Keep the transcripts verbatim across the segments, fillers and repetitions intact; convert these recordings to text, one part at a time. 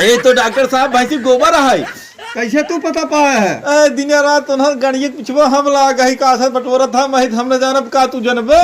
ए तो डॉक्टर साहब, भैंसी गोबर है। कैसे तू पता पाया है? ए, दिने रात तोहर गणिये के पिछवा हम लाग ही, का सर बटोरत है, महित हम न जानब, का तू जनबे?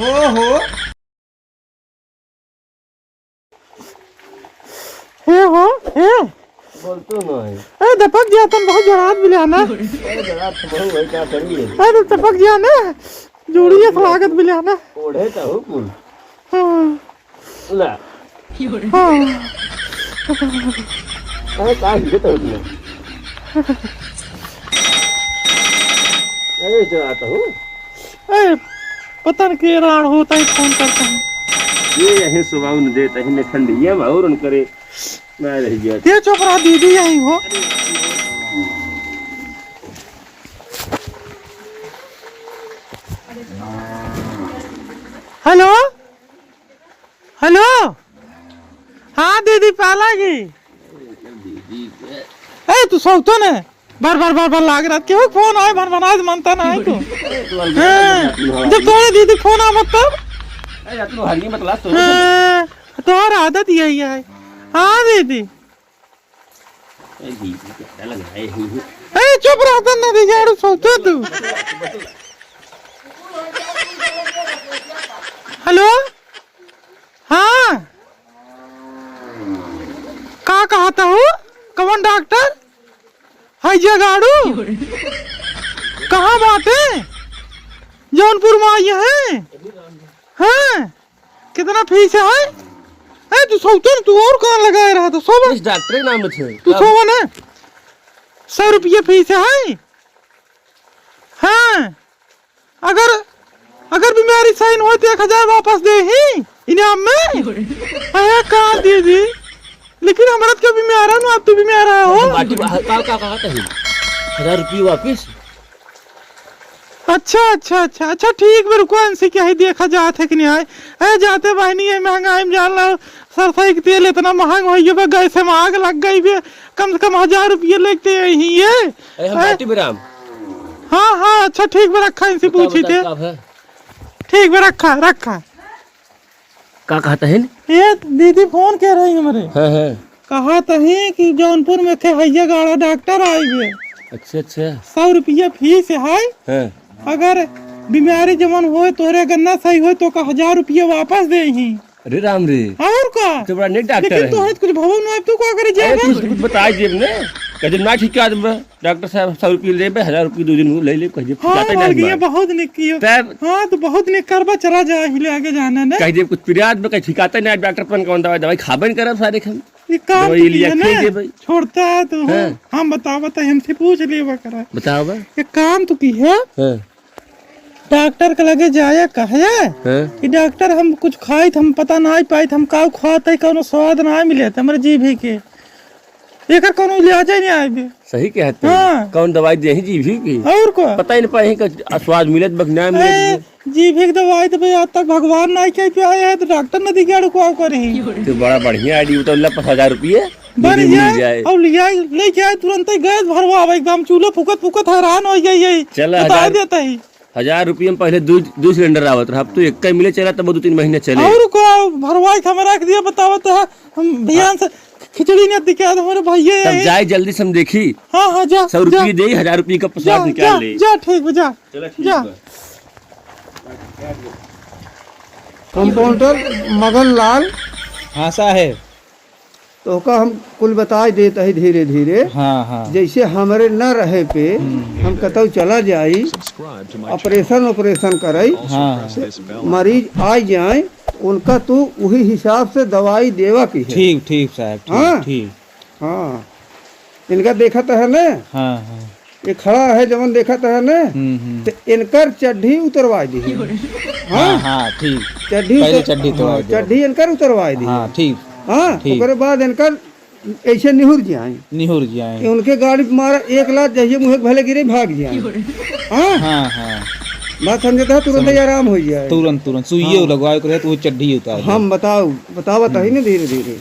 ओहो। हे हो, हे। बोल तू ना है। ए, दपक गया तन बहुत जरात बिलाना। ए, जरात तो बहुत है, क्या करिए? अरे, दपक गया ना। जोड़िए स्वागत बिलाना। ओढ़े का हो कुल। हाँ। ला। हाँ। अरे, का हिलत हो तुम? अरे, जो आता हूँ। ए, पता न के राण होता है, फोन करता है। ये यही सुबह उन देता है, ने ठंडी, ये और उन करे, ना रह गया। ये चुप रहा, दीदी यही हो। हेलो? हेलो, हाँ दीदी, पाला की। ए, तू सौतो ने? बार, बार, बार, बार लाग रहा। क्यों फोन आए, भन, भन, आज मनता ना है तू। हाँ, जब तोरे दीदी फोन आवत तब। ए, तू हरिये मत लास, तो हाँ, तोहर आदत यही है। हाँ दीदी। ए, दीदी, क्या लग रहा है? ए, चुप रह, तन ना दीदी, झाड़ू सौतो तू। हेलो? हाँ, का कहता हूँ? कौन डॉक्टर? है जगाड़ू? कहाँ बाटे? जौनपुर में आई है? हाँ, कितना फीस है? ए, तू सौतन, तू और कहाँ लगाए रहा था? सोवन। इस डॉक्टर के नाम में थे। तू सोवन है? सौ रुपये फीस है? हाँ। अगर, अगर बीमारी सही न होई तो एक हजार वापस देही इनाम में। अरे का दीदी, लेकिन हमरा तो बीमारा न, आप तो बीमारा हो। बाटी बा-, का, का, का, का कही? हजार रुपये वापस? अच्छा, अच्छा, अच्छा, अच्छा, ठीक बा, रुको, इनसे क्या है, देखा जात है कि नहीं आए। अरे जाते बहनी, ये महंगाई में जान ला, सरसों के तेल इतना महंग होइ गया बा, गैस में आग लग गई बे, कम से कम हजार रुपये लेते यही ये। अरे हम हैं? बाटी बिराम। हाँ, हाँ, अच्छा ठीक बा, रखा इनसे बता, पूछी बता, थे। का है? ठीक बा, रखा, रखा। का कहता है? ये दीदी फोन कह रही हमरे। हाँ, हाँ। कहत ही कि जौनपुर में थे हैया गाड़ा डॉक्टर आई बे। अच्छा, अच्छा। सौ रुपया फीस है। हाँ। अगर बीमारी जवन होए, तोहरे अगर ना सही होए, तो का हजार रुपया वापस देही। अरे राम रे। और का? तो बड़ा नेक डॉक्टर लेकिन है। तोहरे तो कुछ भवन में तू का करे अरे जाएगा? कुछ, कुछ बताए जेब में। कहे ना ठीक आदमी बा। डॉक्टर साहब सौ रुपये लेबे, हजार रुपये दो दिन में ले ले, कह दे, हाँ, ठिकाते और नहीं ये बात। बहुत नेक कियो। तब हाँ, तो बहुत नेक करबा, चला जा, हिले आगे जाना ना। कह दे कुछ पिरात में कहीं ठिकाते नहीं, डॉक्टर पन कौन दवाई, दवाई खाबे नहीं करब सारे हम। ये काम दवाई तो लिया किया ना, खरीदे भाई। छोड़ता है तो हाँ। हम बतावा तो हमसे पूछ लेवा करा। बतावा। ये काम तो की है। हाँ। डॉक्टर के लगे जाया कहे हाँ। कि डॉक्टर हम कुछ खाई त हम पता ना पाई त हम काऊ खात है, कौनो स्वाद ना मिले त हमरे जीभी के। एकर कौनो इलाज ही नहीं आए बे। सही कहते हैं। हाँ। कौन दवाई दे ही जीभी की? और का? पता ही नहीं पाए का स्वाद मिलत बा कि ना मिलत ए, बा। जीभी के दवाई तो भाई आज तक भगवान ना कह के आया है तो डॉक्टर न दिखाड़ू को करी। तो बड़ा बढ़िया आइडिया, तो ला पाँच हजार रुपये। बन दीदी मिल जाए, जाए। और लिया, लेके आए, तुरंत ही गैस भरवावे, एकदम चूल्हा फूकत फूकत हैरान हो गई है। चला, बता हजार, देता ही। हजार रुपये में पहले दो, दो सिलेंडर आवत रहा, अब तो एक ही मिले चला, तब दो तीन महीने चले। और को भरवाई के हमें रख दिया, बतावत है, हम भियान से खिचड़ी नहीं दिखा दे हमारे भैया तब है। जाए जल्दी से हम देखी। हाँ, हाँ, जा, सौ रुपये जा। दे, हजार रुपये का प्रसाद जा, निकाल जा, ले। जा, ठीक बा, जा। चला, ठीक जा। बा। कंपाउंडर मदन लाल। हाँ, साहेब। तो ओका हम कुल बताई देत ही धीरे धीरे। हाँ, हाँ। जैसे हमरे न रहे पे हम्म। हम कतौ चला जाई, ऑपरेशन, ऑपरेशन कराई, हाँ। मरीज आ जाए, उनका तू वही हिसाब से दवाई देवा की है। ठीक, ठीक साहब, ठीक, हाँ? ठीक। हाँ, इनका देखत है ना? हाँ, हाँ। ये खड़ा है जवन देखत है ना? हम्म, हम्म। तो इनकर चड्ढी उतरवाई दी। हाँ? हाँ, हाँ, ठीक। चड्ढी पहले उतर-, चड्ढी उतरवाई हाँ, दे। चड्ढी इनकर उतरवाई दी। हाँ, ठीक। हाँ, ठीक। ओकरे बाद इनकर ऐसे निहुर जाए। निहुर जाए। कि उनके गाड़ी पे मारा एक लात, जहिए मुँह भले गिरे, भाग जाए। हाँ? हाँ, हाँ। बात समझता है, तुरंत ही समझ- आराम हो जाए। तुरंत, तुरंत। सुइये हाँ। लगवाए के रहे तो वो चड्ढी उतार दे। हम बताओ, बतावत है हम्म। ना धीरे धीरे।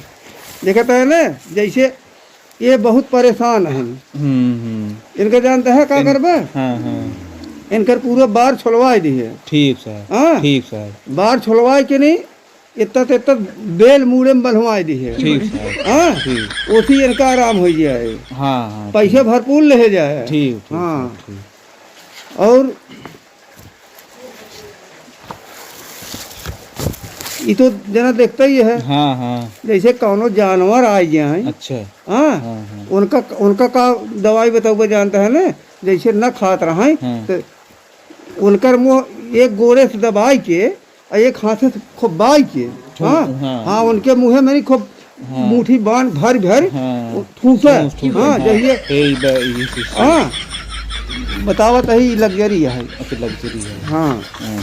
देखत है ना, जैसे ये बहुत परेशान हैं। हम्म, हम्म। इनका जानता है का इन-, करबे? हाँ, हाँ। इनकर पूरा बार छोलवाए दी है। ठीक सर, हाँ? ठीक सर। बार छोलवाए के नहीं, इतना ते इतना बेल मूड़े में बन्हवाए दिहे। ठीक साहब। हाँ? ठीक। ओसी इनका आराम होइ जाए। हाँ, हाँ, पैसे ठीक। भरपूर लेहे जाए। ठीक, ठीक, हाँ। ठीक, ठीक। और ई तो जना देखता ही है। हाँ, हाँ। जैसे कौनो जानवर आ गया है। अच्छा। हाँ? हाँ, हाँ। उनका, उनका का दवाई बताउबा जानता है ना? जैसे न खात रहे, हाँ। तो उनकर मुँह एक गोड़े से दबाई के और एक हाथ से खुबाई के, ठूस, हाँ, हाँ। हाँ, उनके मुँहे में नहीं खूब हाँ। मुट्ठी बांध भर भर हाँ। वो ठूसे, ठूस, ठूस, हाँ, हाँ। जहिए, यही बा-, यही system। हाँ, बतावत है, ई luxury है। अच्छा, luxury है। हाँ। हाँ।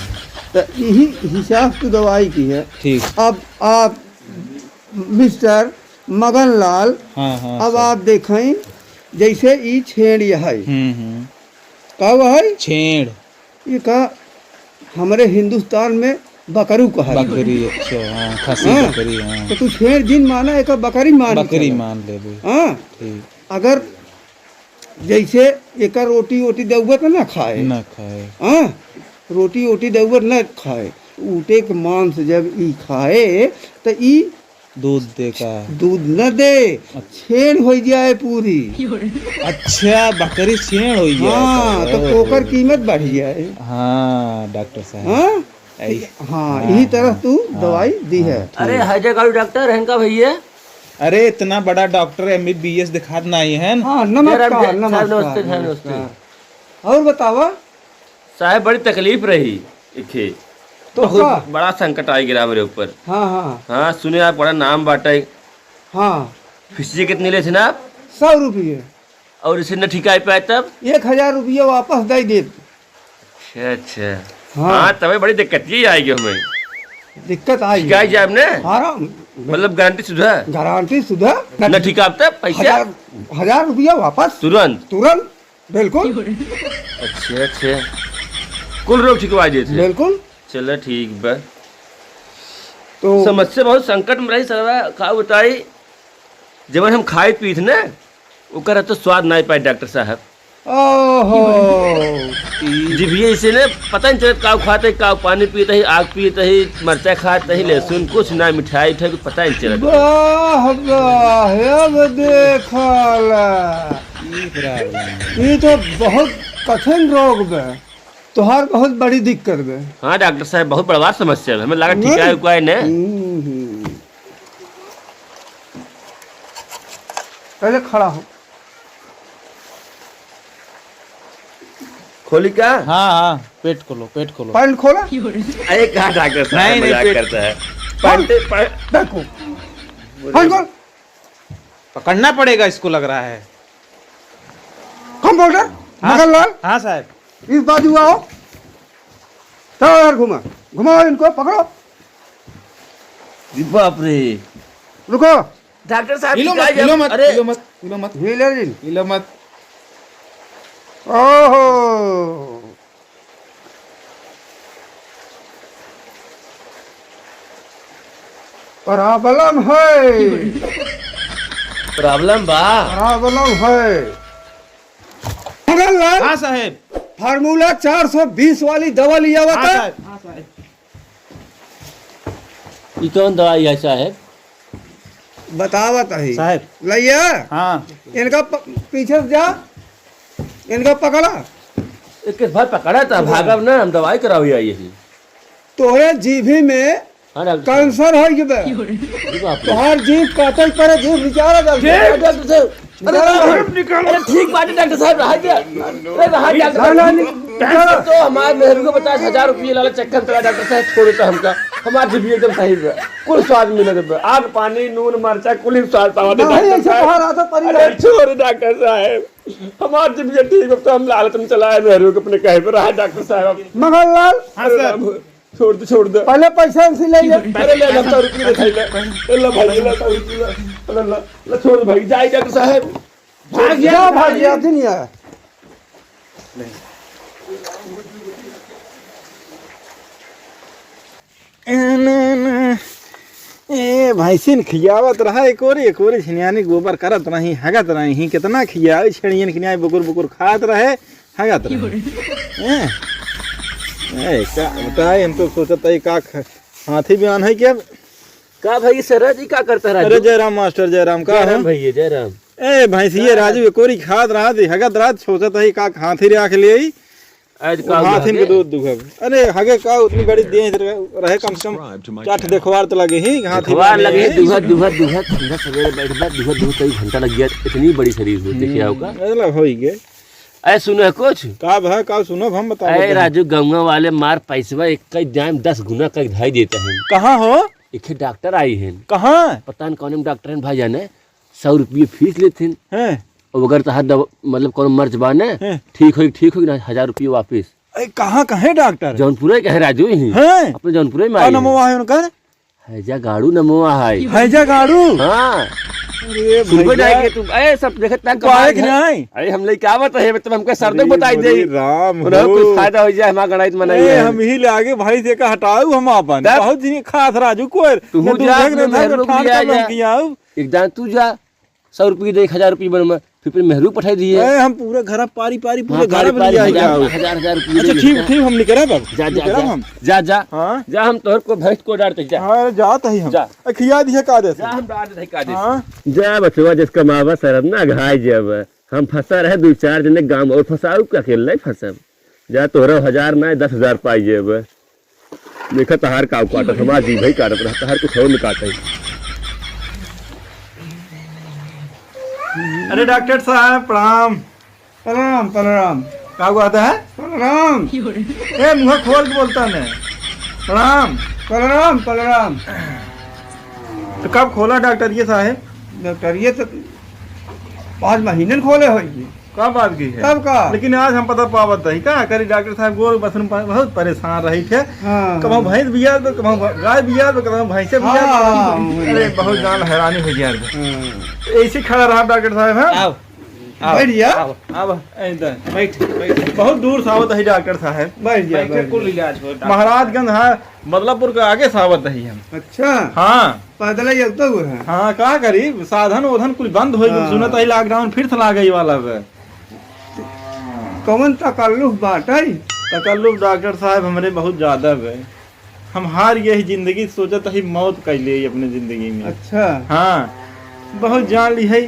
तो यही हिसाब से दवाई की है। ठीक। अब आप मिस्टर मगन लाल, हाँ, हाँ, अब सर। आप देखें, जैसे ई छेड़ यह है। हम्म, हम्म। का वह है? छेड़। ये का हमरे हिंदुस्तान में बकरू कहा है। बकरी, अच्छा, हाँ, खसी हाँ। बकरी, हाँ। तो तू छेड़ जिन माना, एका बकरी मान बकरी चला। मान लेबे। हाँ। ठीक। अगर जैसे एका रोटी वोटी देउबे तो ना खाए। ना खाए। हाँ, रोटी वोटी देउबे तो ना खाए। ऊँटे के मांस जब ई खाए तो ई दूध दे का? दूध न दे, अच्छा। छेड़ होइ जाए पूरी। अच्छा, बकरी छेड़ होइ जाए हाँ, तो। तो ओकर कीमत बढ़ जाए। हाँ, डॉक्टर साहब। हाँ? ऐ-, हाँ, हाँ, यही तरह हाँ, तू हाँ, दवाई दी हाँ, है। ठीक। अरे, हैजा कालू डॉक्टर हैं का भैया? अरे, इतना बड़ा डॉक्टर एमबीबीएस दिखात नहीं है। हाँ, नमस्कार, जरा, साहब, नमस्कार, नमस्ते, साहब, नमस्कार। नमस्ते। और बतावा? साहब, बड़ी तकलीफ रही इखे। तो बहुत का? बड़ा संकट आई गिरा हमरे ऊपर। हाँ, हाँ। हाँ, सुने आप बड़ा नाम बाटे। हाँ। फीसिया कितनी लेत हैं आप? सौ रुपये। और इसे न ठिकाई पाए तब? एक हजार रुपया वापस दे देब। अच्छा, अच्छा। हाँ। हाँ, तबे बड़ी दिक्कत ये आएगी हमें। दिक्कत आएगी। ठिकाई जाए हमने? आराम। मतलब गारंटी सुधा? गारंटी सुधा। न ठिकाब तब पैसा? हजार, हजार रुपया वापस। तुरंत? तुरंत। बिल्कुल। अच्छा, अच्छा। कुल रोग ठिकवा देत हैं? बिल्कुल। चला ठीक बा। तो समस्या बहुत संकट में रही सरवा, का बताई, जब हम खाइत पीत ना, ओकर तो स्वाद नाहीं पाए डॉक्टर साहब। ओहो। जिभिये इसे ने पता नहीं चलत, का खात है, का पानी पीत है, आग पीत है, मरचा खात है, लहसुन, कुछ ना, मिठाई उठाई, कुछ पता नहीं चलत। वाह, वाह, अब देखा ला। ई problem। ई तो बहुत कठिन रोग बा। तोहार बहुत बड़ी दिक्कत बा। हाँ डॉक्टर साहब, बहुत बड़वा समस्या बा। हमें लगा नहीं। ठिकाए उकाए ने। हम्म, हम्म। पहले खड़ा हो। खोली का? हाँ, हाँ, पेट खोलो, पेट खोलो। पैंट खोला? अरे कहाँ डॉक्टर साहब नहीं, नहीं, मजाक पेट करता है। खोल। पैंट, पैंट देखो। पैंट खोल। पकड़ना पड़ेगा इसको, लग रहा है। कंपाउंडर, हाँ, मगन लाल, हाँ साहब। इस बाजू आओ। चलो यार, घुमा, घुमाओ इनको, पकड़ो। अरे बाप रे। रुको। डॉक्टर साहब, हिलो मत, हिलो मत, अरे। हिलो मत, हिलो मत। हिले नहीं। हिलो मत। ओहो। Problem है। Problem बा। Problem है। मगन लाल, हाँ साहेब। Formula चार सौ बीस वाली दवा लिया हुआ हाँ था। साहेब, हाँ साहेब। ई कौन दवाई है साहेब? बतावत है। साहेब। लइया। हाँ। इनका प-, पीछे से जा। इनका पकड़ा। एक भाई पकड़ा था, हाँ। भागब ना, हम दवाई करावे आई यही। तोहरे जीभी में हाँ, डॉक्टर साहब। Cancer होइ गए बे। अरे बाप रे। तोहार जीभ काटे परे, जीभ निकाला जल्दी। के? डॉक्टर साहब, अरे निकालो। बाप रे, निकालो। अरे ठीक बात है डॉक्टर साहब, रहा दे। अरे रहा दे, डॉक्टर ना, ना, साहब। नहीं, पैसा तो हमारे मेहरू को पचास हजार रुपये लाला चक्कर चला डॉक्टर साहब, छोड़ देता हमका। हमार जीभ एकदम सही बा। कुल स्वाद मिले बा। आग पानी, नून, मरचा, कुल ही स्वाद पावा दे नहीं, डॉक्टर ऐसे साहब। बाहर आता परिवार। अरे छोड़ डॉक्टर साहब। हमार जीभ ठीक, अब तो हम लालच में चला है, मेहरू को अपने कहे पर रहा डॉक्टर साहब। मगन लाल। हाँ, अरे सर। राम। छोड़ दे, छोड़ दे। पहले पैसा इनसे ले ले। अरे ले, ले, सौ रुपये दे, ले। ले, ले भाई, ले, सौ रुपये ले। ले, ले, ले, छोड़ दे भाई, जाए डॉक्टर साहब। भाग गया, भाग गया, दुनिया। ए, ना, ना। ए, भैंसिन खियावत रहा, एक ओरी, एक ओरी छिनियानी गोबर करत रही, हगत रही, कितना खियावे छेड़ियन खिनियाई बुकुर बुकुर खात रहे। हगत रहे। हैं? ए, का बताए, हम तो सोचत हई का ख-, हाथी बिहान है क्या? का भाई, सर जी का करता है राजू? अरे जय राम मास्टर, जय राम, का जय राम हो? भैया, जय राम। ए भैंसिया राजू, एकोरी खात रहत, हगत रहत, सोचत है का हाथी रे आके ले आई। आज वो का हाथिन के दूध दुहब। अरे हगे का उतनी बड़ी देह रहे, कम से कम चार ठे देखवार तो लगे ही, हाथी देखवार लगे ही, दुहत, दुहत, दुहत, ठंडा सवेरे बैठ बा, दुहत, दुहत, कई घंटा लग गया, इतनी बड़ी शरीर हो, देखिए हम्म, आपका। अरे होई गए। ऐ सुनो कुछ। का भा, का सुनो, हम बताओ अरे बता। राजू, गौवा वाले मार पैसवा एक कई जाम दस गुना कई धाई देता है। कहाँ हो? एक डॉक्टर आई है। कहाँ? पता न कौन डॉक्टर है भाई जाने, सौ रुपये फीस लेते हैं। हैं? और अगर तहार दवा, मतलब कौन मर्ज बा ने, हैं? ठीक होई, ठीक होई ना, हजार रुपये वापस। अरे कहाँ, कहाँ है डॉक्टर? जौनपुरे के है राजू ही। हैं? अपने जौनपुरे में का आई है। नमवा है उनकर? हैजा गाड़ू नमवा है। हैजा गाड़ू? हाँ। अरे सुनबे भैया। नहीं के तू, ए, सब देखे तक तू आए कि नहीं? अरे हम लेके आवत है, तब हमके सरदे अरे बताई दे। बोले राम उन्हें हो। कुछ फायदा हो जाए, हमारा गणाइत मनाई ए, है। हम ही ले आगे भाई से का हटाऊ हम आपन। तब? बहुत दिन खास राजू को है। तू ना जा, दूधक अपने ना मेहरू को ठान ले आ का जा। लौकी आऊ। एक दान तू जा, सौ रुपये दे, एक हजार रुपये बन में। फिर, फिर मेहरू पठाई दिए। ए, हम पूरा घर पारी, पारी, पूरे हाँ, घर पारी, में पारी, लिया हजार, जाओ। हजार, हजार रुपये अच्छा, दे ठीक, देता। ठीक, हम निकरा बाबू। जा, जा, निकरा जा। हम। जा, जा। हाँ। जा, हम तोहर को भैंस को डारते, जा। हाँ, जात ही हम। जा। ए, खिया दिए का दे। जा, हम डार दे का दे। हाँ। जा बचवा, जिसका मावा सरब ना घाय जब। हम फंसा रहे दो चार जने गांव और फंसाऊ का अकेले नहीं फंसब। जा तोहरा हजार ना, दस हजार पाई जेब। देखा तहार काउ काटत, हमार जीभ ही काटत रहा, तहार कुछ और निकाटे। अरे डॉक्टर साहब, प्रणाम। प्रणाम, प्रणाम। का हुआ था? प्रणाम। ए, मुँह खोल के बोलता ने। प्रणाम। प्रणाम, प्रणाम। तो कब खोला डॉक्टर ये साहब? डॉक्टर ये तो पाँच महीने न खोले होई। का बात की है? तब का? लेकिन आज हम पता पावत है, का करी डॉक्टर साहब, गोर बसन पर बहुत परेशान रही थे। हाँ, कबहुँ हाँ। भैंस बियार बे, कबहुँ भ-, गाय बियार बे, कबहुँ भैंसे बियार बे। हाँ, हाँ, अरे, हाँ। बहुत जान हैरानी हो गया। हाँ। ऐसे खड़ा रहा डॉक्टर साहब, हाँ? आओ, आओ, बैठ जा। आओ। अब, ए, इधर। बैठ, बैठ। बहुत दूर से आवत है डॉक्टर साहब। बैठ जा, बैठ जा। कुल इलाज हो, डॉक्टर महाराजगंज साहब। है, बदलापुर के आगे से आवत है हम। अच्छा। हाँ। पैदल ही चलता हुआ है। हाँ, का करी, साधन ओधन कुल बंद हो गइल। हाँ। सुनत है लॉकडाउन फिर से लागे वाला बे। कौन तकल्लुफ बाटे? तकल्लुफ डॉक्टर साहब हमरे बहुत ज्यादा बे। हम हार गए ही जिंदगी, सोचत ही मौत कैले ही अपने जिंदगी में। अच्छा। हाँ, बहुत जान ली है।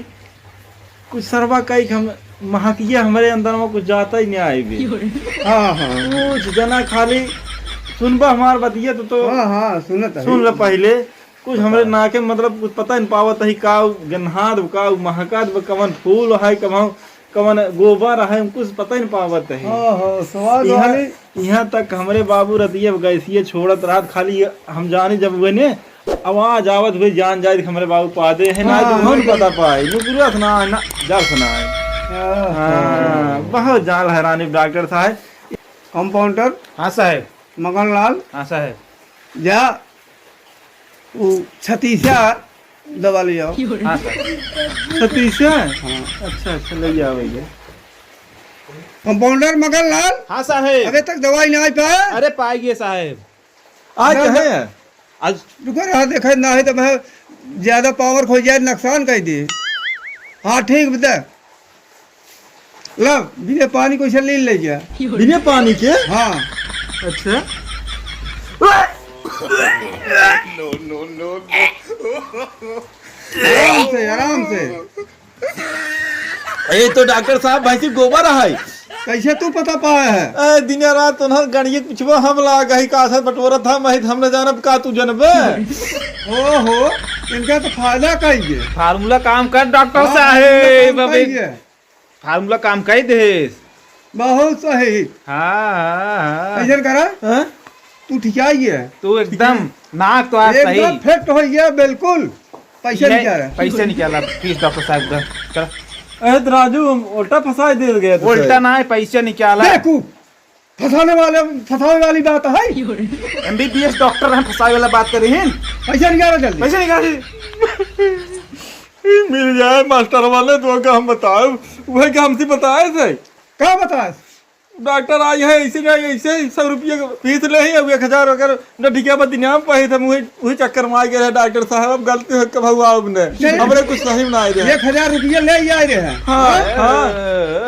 कुछ सरवा कही कि हम महकिया हमरे अंदर में कुछ जाता ही नहीं आए भी। हाँ, हाँ। कुछ जना खाली सुनबा हमार बतिया तो, तो हाँ, हाँ, सुनत है। सुन ले पहले। कुछ हमरे बताओ। नाके मतलब कुछ पता नहीं पावत है, का उ गन्हात बा, का उ महकात बा, कवन फूल है, कवन, कवन गोबर है, कुछ पता ही नहीं पावत है। हाँ, हाँ, स्वाद यहाँ, वाले। यहाँ तक हमरे बाबू रतिया गैसिया छोड़त रहत, खाली हम जानी जब हुए ने आवाज आवत हुए जान जाए कि हमरे बाबू पादे है, ना हाँ, तो हम बिल्कुल। पता पाए, नुकुरस ना, ना, जस ना है। हाँ, हाँ, हाँ। बहुत जान हैरानी डॉक्टर साहब। कंपाउंडर। हाँ साहब। मगनलाल। हाँ साहब। जा, उ छतीसा दवा ले आओ। हाँ साहब। छतीसा? हाँ। अच्छा, अच्छा, ले आओ भैया। कंपाउंडर मगनलाल। हाँ साहब। अबे तक दवाई ना आई पाए? अरे पाई गए साहब। आज ना, है? आज रुको रहा, देखा ना है तो मैं ज्यादा पावर खो जाए, नुकसान कर दे। हाँ, ठीक बता। लब, बिना पानी को इसे ले ले जा। बिना पानी के? हाँ। अच्छा। No, no, no, no। आराम से, आराम से। ए तो डॉक्टर साहब, भैंसी गोबर है। कैसे तू पता पाया है? ए, दिन रात तोहर गणिये पूछबो, हम लाग ही का असर बटोरत था, मैं हमने जानब का तू जनबे। ओहो, इनका तो फायदा कहिए। फार्मूला काम कर डॉक्टर हाँ, साहेब, फार्मूला काम अबे कहिए। फार्मूला काम कई देस। बहुत सही। हाँ, हाँ, हाँ। ऐसन करा? हाँ? तू ठिकाई है। तू एकदम नाक तो आज एकदम सही। फिट हो गया, बिल्कुल। पैसा नहीं, निकाला। पैसा निकाला, फीस डॉक्टर साहब का। चला। ए, तो राजू, हम उल्टा फंसा दे गए तो उल्टा सर। ना है, पैसा निकाला। बेवकूफ। फंसाने वाले, फंसाने वाली बात है। एमबीबीएस डॉक्टर हैं, फंसावे वाला बात करी हैं। पैसा निकाला जल्दी। पैसा निकाल। मिल जाए मास्टर वाले तो का हम बताओ, वह का हमसे बताए थे। का बताए? डॉक्टर आई है, ऐसे नहीं, ऐसे ही सौ रुपये का फीस ले ही, अब एक हजार अगर न ढिकिया बद नाम पाए थे, वही, वही चक्कर में आ गए हैं डॉक्टर साहब, अब गलती हो कब हुआ आपने, चल। हमरे कुछ सही में ना आए रहे। एक हजार रुपये ले ही आए रहे हैं। हाँ, हाँ।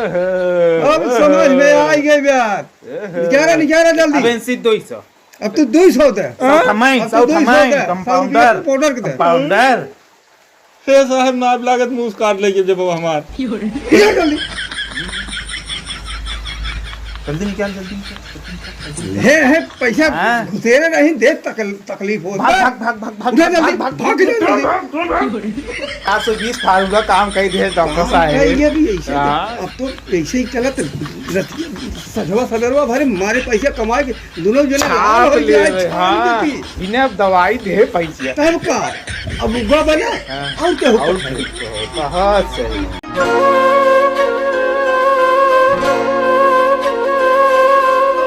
हाँ। अब समझ में आ गई बात। निकाला, निकाला जल्दी। अब इनसे दो ही सौ। अब तू दुई सौ दे। हाँ? अब तू दुई सौ दे। सौ रुपया के पाउडर के दे। पाउडर। हे साहब, नाप लागत मुंह काट लेके जब हमार। ये जल्दी। जल्दी निकाल, जल्दी निकाल, जल्दी निकाल, जल्दी निकाल। हे, हे, पैसा हाँ। घुसेरे नहीं दे, तकल-, तकलीफ होत बा। भाग, भाग, भाग, भाग, उठा जल्दी, भाग, भाग, भाग, जल्दी। चार सौ बीस फार्मूला काम कई दे डॉक्टर साहब। ये भी ऐसे हाँ। अब तो ऐसे ही चलत रतिया, सजवा सदरवा भरे मारे पैसा कमाए के, दोनों जने छाप लाल हो ले जाए, रे, छाप हाँ। देती। बिना दवाई दे पैसा। तब का? अब उगा बना, हाँ। और क्या होता और है? क्या होता? हाँ, सही।